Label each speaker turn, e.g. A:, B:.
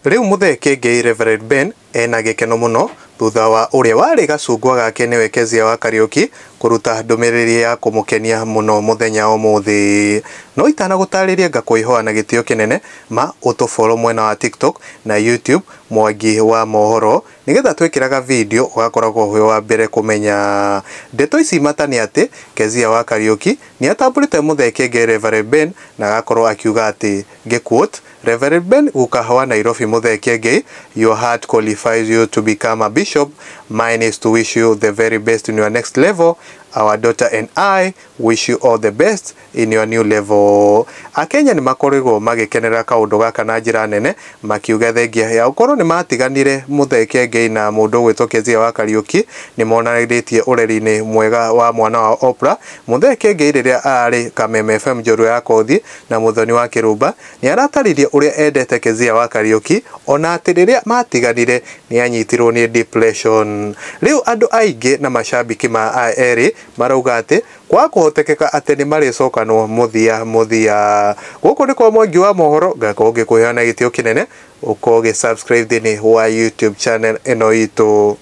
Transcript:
A: Rĩu Muthee Kiengei Reverend Ben ena gĩkeno mũno thutha wa ũrĩa warĩ gacungwa gake nĩwe Kezia wa Kariũki kũruta ndũmĩrĩri ya kũmũkenia mũno mũthenya ũmũthĩ. No itanagũtarĩria ngakũĩhoa na gĩtĩo kĩnene ma ũtũfollow mwena wa TikTok na YouTube Mwangi wa Mohoro nĩgetha twĩkĩraga video ũgakoragwo wĩ wa mbere kũmenya. Ndeto ici mata nĩ atĩ Kezia wa Kariũki nĩ atambũrĩte Muthee Kiengei Reverend Ben na agakorwo akiuga atĩ ngĩquote Reverend Ben Guka wa Nairobi Muthee Kiengei, your heart qualifies you to become a bishop. Mine is to wish you the very best in your next level. Our daughter and I wish you all the best in your new level. Akenya nĩ makorirwo magĩkenera kaũndũ gaka na njĩra nene makiuga thengia ya gũkorwo nĩ matiganire Muthee Kiengei na mũndũ ũgwĩtwo Kezia wa Kariũki nĩ monanĩtie ũreri-inĩ mwega wa mwana wa Oprah. Muthee Kiengei rĩrĩa arĩ Kameme FM njorua ya Kothi na Muthoni wa Kĩrumba nĩ arataririe ũrĩa endete Kezia wa Kariũki ona atĩ rĩrĩa matiganire nĩ anyitirwo nĩ depression. Rĩu andũ aingĩ na macambĩki ma erĩ marauga atĩ kwa kũhotekeka atĩ nĩ marĩcokanwo mũthia mũthia. Gũkũ nĩ kwa Mwangi wa Mohoro ngakorwo ngĩkũheana gĩtĩo kĩnene ũkorwo ũgĩ subscribe thĩinĩ wa YouTube channel ĩno itũ.